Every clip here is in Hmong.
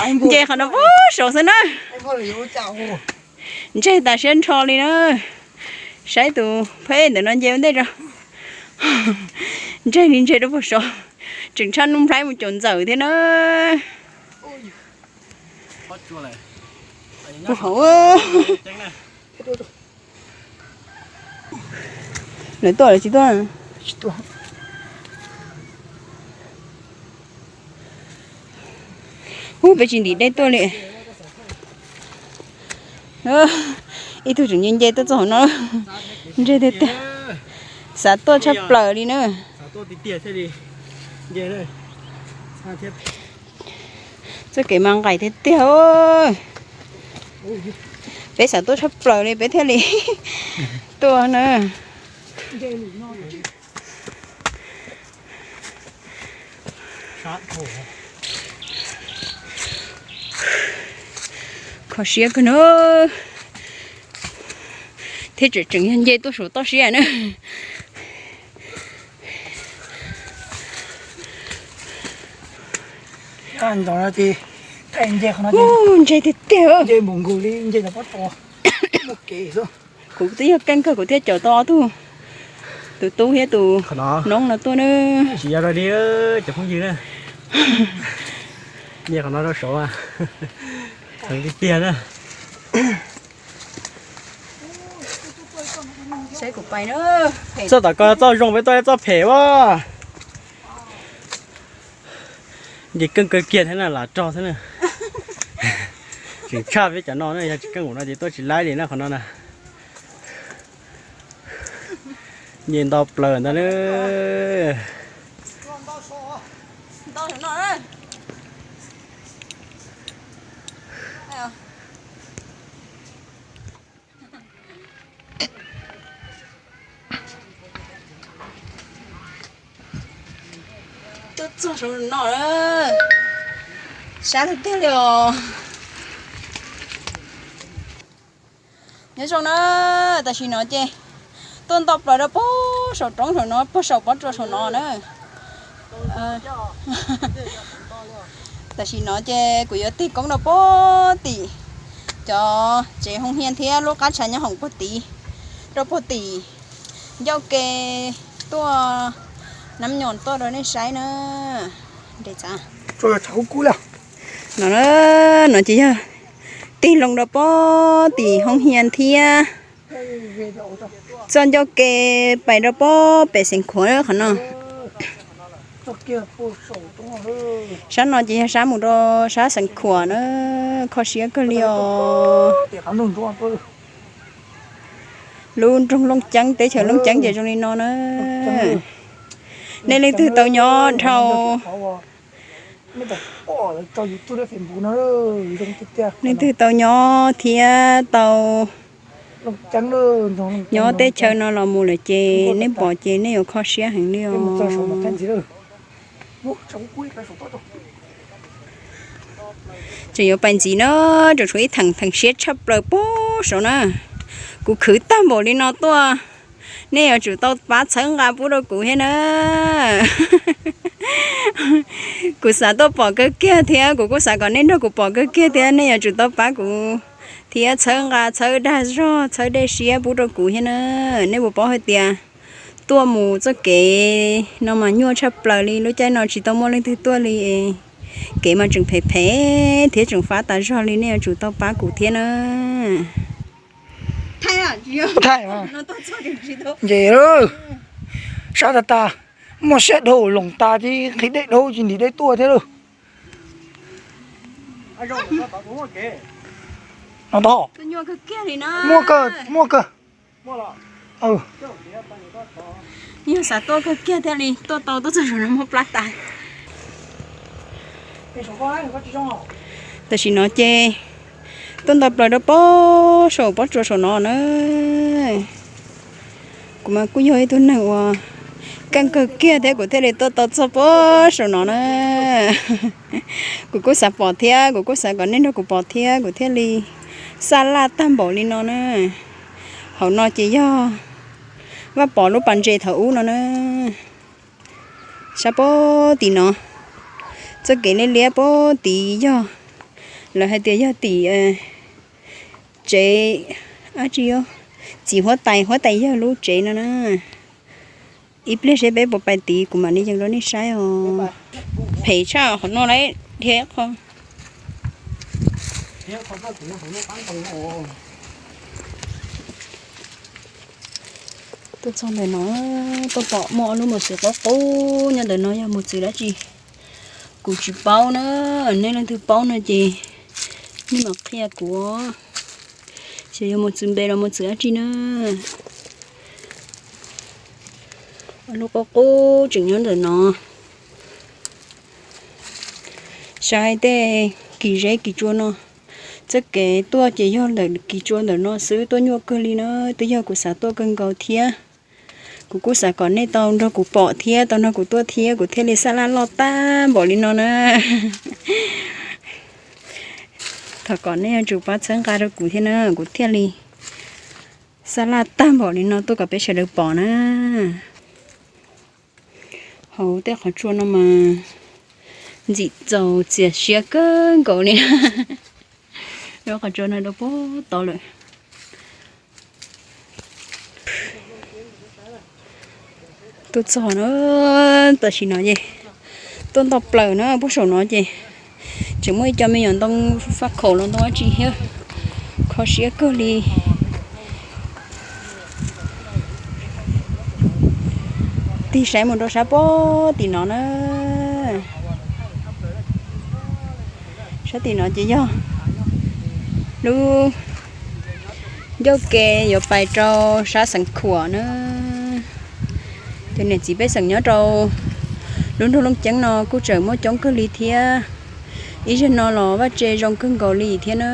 Nce qhov no puag saud xwb na. Ntseg tas siab nrho li na. Saib tus pheb ntawm no nce ua ntej tso. Ntseg li ntseg rau puag saud. Tseem tshaj Nuj Nplhaib mus caum ntxawm thiab na. Lawv tuaj lawv tsis tuaj? Ub, peb tsis ntim dej tuaj li. Ib tug tseem nce nce tuaj txog hauv no. Ntseg tiag tiag. Xav tuaj tshaj plaws li na. Txoj kev mas nqaim tiag tiag. Peb xav tuaj tshaj plaws li peb thiaj li tuaj na. Kho siab kawg na. Thiab tseem tseem yog nce tuaj saum toj siab na. Ntseg tiag tiag. Kuv twb yog keej kawg kuv thiaj caum tau ob tug, tus tub thiab tus noob no tuaj na. Tsis yog li cov phooj ywg na. Nce qhov no rau saud, heev tiag tiag na. Txoj tom ko txoj zoo peb tuaj txoj phem ua. Nce keej kawg kiag thiab na, lam rog thiab na. Tseem tshaj peb cov no na, yog tsis keej npaum no ces tuaj tsis laib li na qhov no na. Nce nto plaws ntag na. Tuaj txog saum no, sab tiag tiag li os. Nyob zoo na, tam sim no ces tuaj nto plaws rau puag saum roob saum no, puag saum pob tsuas saum no na. Tam sim no ces kuv yuav tig koob rau puag tim cov tsev hoo hia thiab lub qab tshav nyob hoom puag tid, rau puag tim ncauj ke tuaj Nab Nyoos tuaj rau nej saib na. No, no ces yog tig loo rau puag tim hoo hia thiab txoj ncauj ke pais rau puag pem Xeev Khuam qhov no. Sab no ces yog sab mus rau sab Xeev Khuam na, kho siab kawg li os. Lub nroog Looj Ceeb, teb chaws Looj Ceeb ces zoo li no na. Nej leej twg tau nyob dhau, leej twg tau nyob thiab tau nyob teb chaws no los mus lawm ces nej pom ces nej yuav kho siab heev li os. Tseem yuav pais ntxiv na, tseem tshuav ib theem theem siab tshaj plaws puag saum na. Kuv khwv tag npaum li no tuaj, nej yuav tsum tau pab txhawb nqa pub rau kuv thiab na. Kuv xav tuaj pom kawg kiag thiab kuv kuj xav kom nej nrog kuv pom kawg kiag thiab, nej yuav tsum tau pab kuv thiab txhawb nqa, txhawb dag zog, txhawb dej siab pub rau kuv thiab na. Nej puas paub hais tias tuaj mus txoj kev no mas nyuaj tshaj plaws li, lub caij no tsis tau muaj leej twg tuaj li. Kev mas tseem phem phem thiab tseem fab tas zog li, nej yuav tsum tau pab kuv thiab na. Nce, sab tag tag, muaj siab dhau loos tas ces nqhis dej dhau ces ntim dej tuaj thiab lauj. No tod, muaj kawg, muaj kawg. Yog xav tuaj kawg kiag thiaj li tuaj tau, tuaj txog saum no muaj plab tas. Tam sim no ces tuaj nto plaws rau pob saum pob tsuas saum no na. Kuv mas kuj yog ib tug neeg uas keej kawg kiag thiab kuv thiaj li tuaj tau txog pob saum no na. Kuv kuj xav pom thiab kuv kuj xav kom nej nrog kuv pom thiab kuv thiaj li xaj laj tag npaum li no na. Hauv no ces yog Vaj Pov lub pas ntses thaum ub no na. Sab pob tim no, txoj kev liab liab pob tid yog Lawv hais tias yog tim tsev, ab tsi, txiv huab tais, huab tais yawg lub tsev no na. Ib pliag seb peb puas pais tid, kuv mam li yees rau nej saib os. Phem tshaj qhov no lawm, dhia qho. Tuaj txog ntawm no, tuaj pom muaj ob lub mos txwv qub qub nyob ntawm no, yog mos txwv dab tsi kuv tsis paub na. Nej leej twg paub no ces nej mam qhia kuv, xyov yog mos txwv npe los mos txwv dab tsi na. Ob lub qub qub tseem nyob ntawm no. Saib tej kis zeb kis tsua no, txoj kev tuaj ces yog ntawm kis tsua ntawm no xwb, tuaj nyuaj kawg li na. Twb yog kuv xav tuaj kawg nkaus thiab. Kuv kuj xav kom nej tau nrog kuv pom thiab tau nrog kuv tuaj thiab, kuv thiaj li xab laj loj tag npaum li no na. Thov kom nej yuav tsum pab txhawb nqa rau kuv thiab na, kuv thiaj li xab laj tag npaum li no tuaj kom peb sawv daws pom na. Hauv tej qhov tsua no mas ntxim txaus txias siab kawg nkaus li. Lub qhov tsua no rau puag tod lawm. Tuaj txog na, tam sim no ces tuaj nto plaws na, puag saum no ces tseem muaj ib co me nyuam ntoo faj khaum los ntoo dab tsi thiab, kho siab kawg li. Tig saib mus rau sab puag tim no na. Sab tim no ces yog lub ncauj ke yuav pais rau sab xeev Khuam na. Cov niam txiv pej xeem nyob rau lub nroog Looj Ceeb no kuj tseem muaj coob kawg li thiab. Ib zaug no los vaj tse zoo kawg nkaus li thiab na.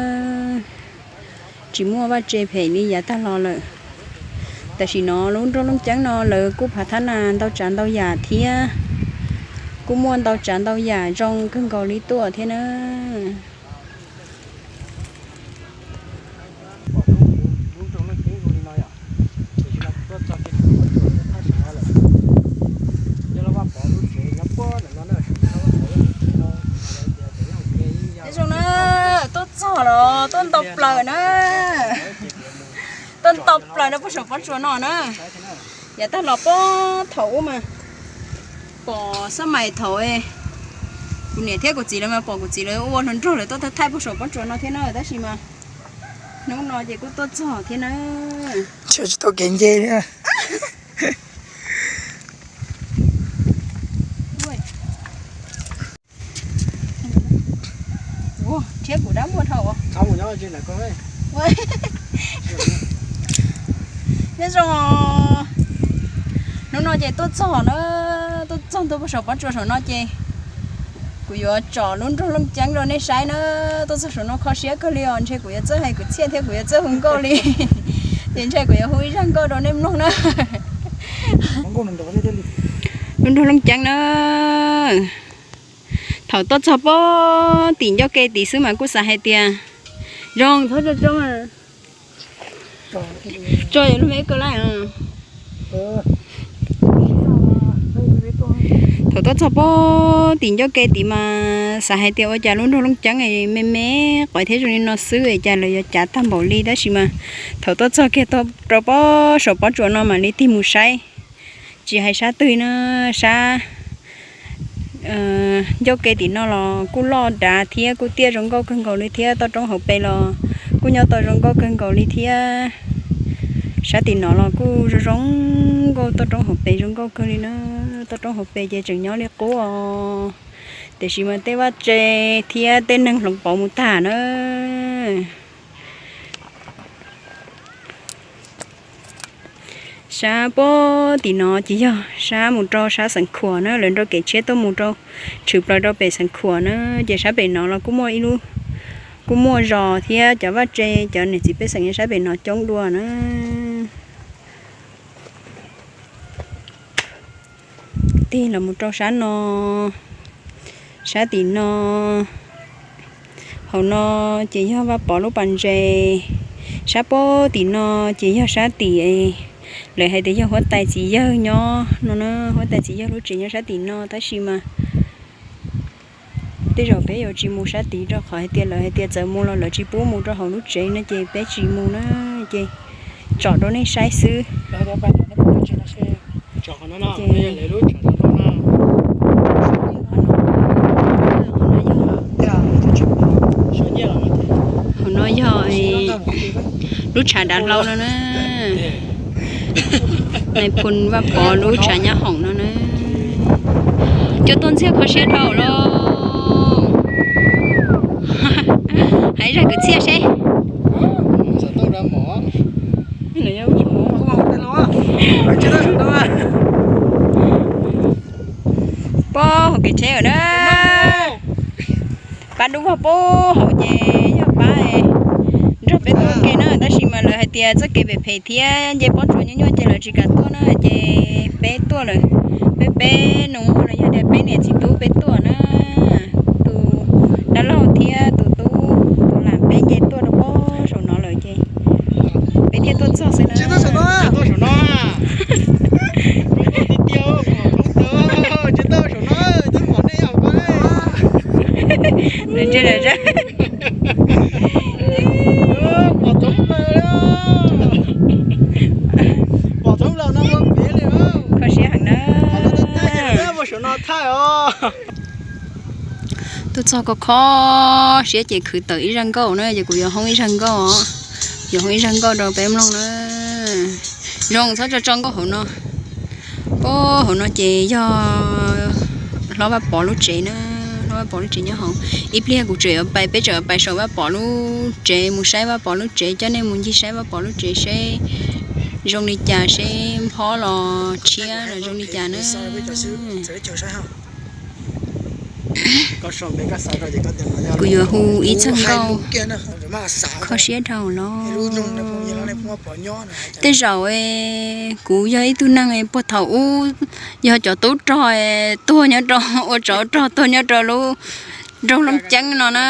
Tsis muaj vaj tse phem li yav tag los lawm. Tam sim no lub nroog Looj Ceeb no lawv kuj phav thab nas ntau tsav ntau yam thiab, kuj muaj ntau tsav ntau yam zoo kawg nkaus li tuaj thiab na. Zoo na, tuaj txog los tuaj nto plaws na. Tuaj nto plaws rau puag saum pob tsuas no na. Yav tag los puag thaum ub mas pom xab mais thaum kuv niam thiab kuv txiv lawv mas pom kuv txiv lawv ua hluas nraug lawv tuaj thaij puag saum pob tsuas no thiab na, tab sis mas hnub no ces kuj tuaj txog thiab na. Tsis tau kev nce li. Thiab kuv dab muag dhau. Nyob zoo, hnub no ces tuaj txog na, tuaj txog ntua puag saum pob tsuas saum no ces kuv yuav tsom lub nroog Looj Ceeb rau nej saib na. Tuaj txog saum no kho siab kawg li os, ntshe kuv yuav txawj hais kwv txhiaj thiab kuv yuav txawj hu nkauj li. Ces ntshe kuv yuav hu ib zaj nkauj rau nej mloog na. Lub nroog Looj Ceeb na. Thaum tuaj txog puag tim ncauj ke tid xwb mas kuj xav hais tias zoo, txhob tso tso, tso lub me kawg laij. Thaum tuaj txog puag tim ncauj ke tid mas xav hais tias ua cas lub nroog Looj Ceeb me me qhov thiab zoo li no xwb es cas lawv yuav cav tag npaum li, tab sis mas thaum tuaj txog kiag rau pob saum pob tsuas no mam li tig mus saib. Tsis hais sab twg na, sab ncauj ke tim no los kuj loj dav thiab kuj tiaj zoo nkauj kawg nkaus li thiab, toj roob hauv pes los kuj nyob tau zoo nkauj kawg nkaus li thiab. Sab tim no los kuj zoo zoo nkauj, toj roob hauv pes zoo nkauj kawg li na. Toj roob hauv pes ces tseem nyob li qub os, tiam sis mas tej vaj tse thiab tej neeg hloov pauv mus tag na. Sab puag tim no ces yog sab mus rau sab Xeev Khuam na, lawv nrau kev tshiab tuaj mus rau tshwm plaws rau pem Xeev Khuam na. Ces sab pem no los kuj muaj ib lub, kuj muaj zos thiab cov vaj tse, cov niam txiv pej xeem nyob sab pem no coob dua na. Tig los mus rau sab no, sab tim no, hauv no ces yog Vaj Pov lub pas ntses, sab puag tim no ces yog sab tim lawv hais tias yog huab tais txiv yawg nyob no na, huab tais txiv yawg lub tsev nyob sab tim no tab sis mas Tej zaum peb yuav tsis mus sab tid rau qhov hais tias lawv hais tias txawm mus los lawv tsis pub mus rau hauv lub tsev no ces peb tsis mus na, ces tsom rau nej saib xwb. Hauv no yog lub tshav dav hlau no na. Nais phoo Vaj Pov lub tshav nyob hoom no na. Cov tuaj ntxiag kho siab dhau lawm. Hais zaj kwv txhiaj seb. Pob hauv kev tsheb lawm na. Pab dub vog pob hauv ces yog pab nrog peb tuaj ua ke na, tab sis mas lawv hais tias txoj kev phem phem thiab nce pob tsuas nyuaj nyuaj ces lawv tsis kam tuaj na, ces peb tuaj lawm. Peb peb nus muag los yog tias peb niam txiv tub peb tuaj na. Tus dab laug thiab tus tub tus lam peb nce tuaj rau pob saum no lawm ces peb thiaj tuaj txog xwb na. Kho siab heev na. Tuaj txog kho kho siab ces khwv tawm ib zaj nkauj na, ces kuv yuav hoob ib zaj nkauj, yuav hoob ib zaj nkauj rau peb mloog na. Zoo txhob tso tso nkauj hauv no. Pob hauv no ces yog hlob Vaj Pov lub tsev na, hlob Vaj Pov lub tsev nyob hauv. Ib pliag kuv tseem yuav pais, peb tseem yuav pais saum Vaj Pov lub tsev mus saib Vaj Pov lub tsev, coj nej mus ncig saib Vaj Pov lub tsev seb zoo li cas, seb nphob los tshiab los zoo li cas na. Kuv yuav hu ib txoj nkauj kho siab dhau los. Tej zaum kuv yog ib tug neeg puag thaum ub yog cov tub rog tuag nyob rau, ua tsov rog tuag nyob rau lub nroog Looj Ceeb no na,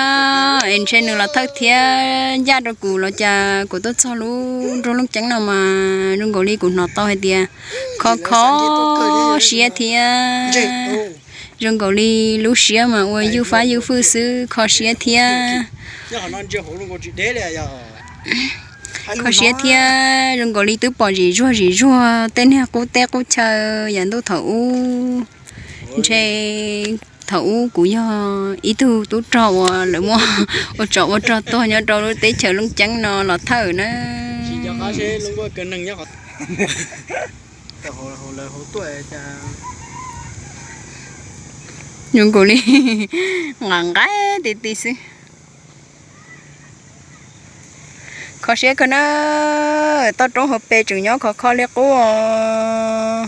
es ntshe nws los thawj thiab ncaj rau kuv los cas kuv tuaj txog lub nroog Looj Ceeb no mas zoo nkaus li kuv hnov tau hais tias kho kho siab thiab. Zoo nkaus li lub siab mas ua ywj fab ywj fwj xwb, kho siab thiab. Kho siab thiab, zoo nkaus li twb pom zim zuag zim zuag tej niag qub teb qub chaw yav ntuj thaum ub. Ntshe thaum ub kuv yog ib tug tub rog uas lawv muab ua tsov ua rog tuag nyob rau lub teb chaws Looj Ceeb no los thawj na. Zoo nkaus li nqa nqaij ti ti xwb. Kho siab kawg na, toj roob hauv pes tseem nyob khov kho li qub os.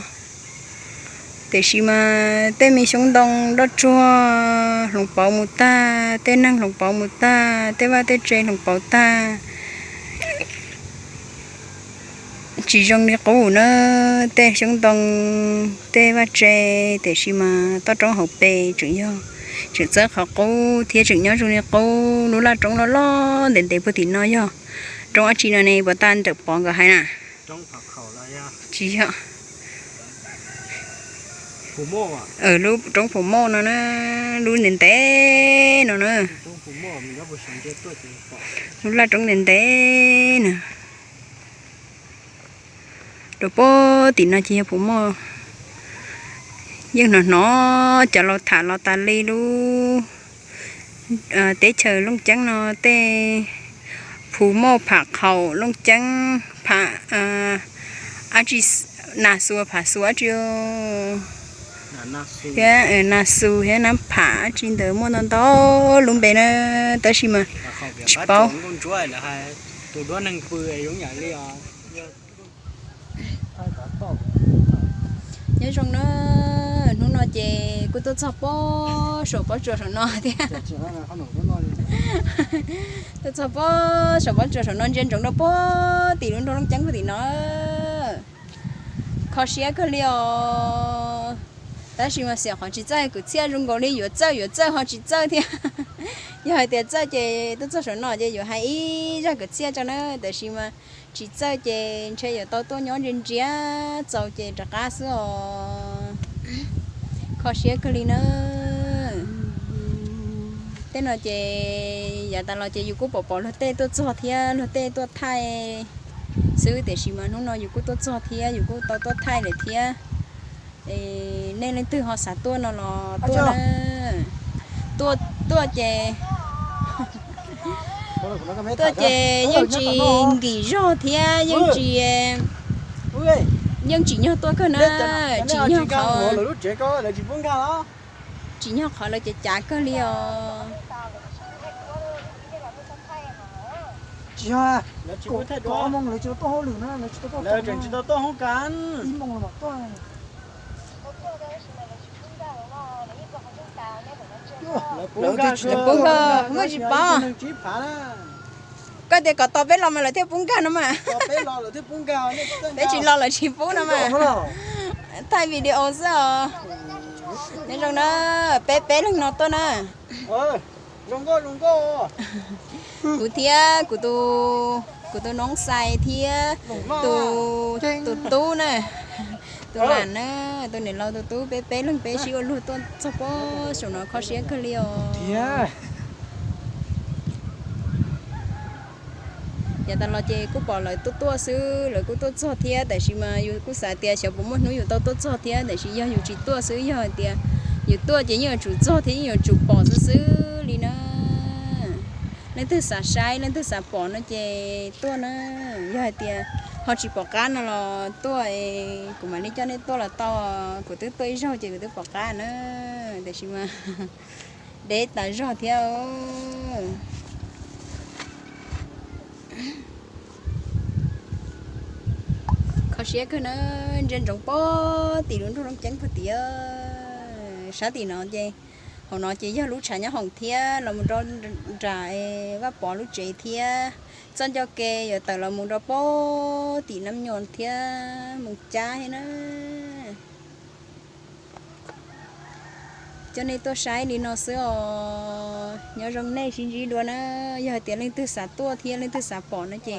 Tiam sis mas tej me xyoob ntoo nroj tsuag hloov pauv mus tag, tej neeg hloov pauv mus tag, tej vaj tej tse hloov pauv tag. Tsis zoo li qub na, tej xyoob ntoo, tej vaj tse, tiam sis mas toj roob hauv pes tseem yog, tseem txawb qhov qub thiab tseem nyob zoo li qub. Lub laj roob loj loj ntev ntev puag tim no yog roob dab tsi no ne, puas tag ntawm Pov nkawd hais na? Tsis yog. Lub roob Phu Moj no na, lub ntev ntev no na. Lub laj roob ntev ntev na. Rau puag tim no ces yog Phu Moj. Yeej hnov hnov cov laus tham los tas li lub teb chaws Looj Ceeb no tej Phu Moj pham qhaum Looj Ceeb pham dab tsi, Nas Xuas pham xuas dab tsi, thiab Nas Xus thiab Nab Pham dab tsi ntawd muaj ntau ntau lub npe na, tab sis mas tsis paub. Nyob zoo na, hnub no ces kuj tuaj txog pob saum pob tsuas saum no thiab. Tuaj txog pob saum pob tsuas saum no ntsia ntsoov rau puag tim lub nroog Looj Ceeb puag tim no. Kho siab kawg li os. Tab sis mas xiam qhov tsis txawj kwv txhiaj, zoo nkaus li yuav txawj yuav txawj ho tsis txawj thiab. Yog hais tias txawj ces tuaj txog saum no ces yuav hais ib zaj kwv txhiaj tso na, tab sis mas tsis txawj ces ntshe yuav tau tuaj nyob ntsia ntsia txaus ces rov qab xwb os. Kho siab kawg li na. No ces yav tas los ces yus kuj pom pom luag tej tuaj txog thiab luag tej tuaj thaij xwb, tiam sis mas hnub no yus kuj tuaj txog thiab yus kuj tau tuaj thaij lawm thiab. Nej leej twg ho xav tuaj no los tuaj na. Tuaj, tuaj ces, tuaj ces yeej tsis nkim zog thiab yeej tsis, yeej tsim nyog tuaj kawg na. Tsim nyog qhov, tsim nyog qhov lawv cav cav kawg li os. Lawv pub nkag, muaj tsis pom. Koj tias kom tos peb los mas lawv thiaj pub nkag no mas. Peb tsis los lawv tsis pub no mas. Thaij video xwb os. Nyob zoo na, peb peb leeg no tuaj na. Kuv thiab kuv tus, kuv tus noob xais thiab tus tub na, tus lam na, tus niam laus tus tub, peb peb leeg peb sib ua luag tuaj txog pob saum no kho siab kawg li os. Yav tas los ces kuj pom lawv tuaj tuaj xwb, lawv kuj tuaj txog thiab, tab sis mas yus kuj xav tias xyov puas muaj hnub yus tau tuaj txog thiab, tab sis yog yus tsis tuaj xwb, yog hais tias yus tuaj ces yeej yuav tsum txog thiab yeej yuav tsum pom xwb xwb li na. Leej twg xav saib leej twg xav pom no ces tuaj na. Yog hais tias ho tsis pom qab no los tuaj, kuv mam li coj nej tuaj los tau, kuv twb tuaj ib zaug ces kuv twb pom qab na, tab sis mas deb tas zog thiab. Kho siab kawg na, ntsia ntsoov pob tim lub nroog Looj Ceeb puag tim. Sab tim no ces, hauv no ces yog lub tshav nyob hoom thiab los mus rau nram Vaj Pov lub tsev thiab. Txoj ncauj ke yuav tawm los mus rau pob tim Nab Nyuam thiab mus cab thiab na. Coj nej tuaj saib li no xwb os. Nyob zoo nej sib ntsib dua na. Yog hais tias leej twg xav tuaj thiab leej twg xav pom no ces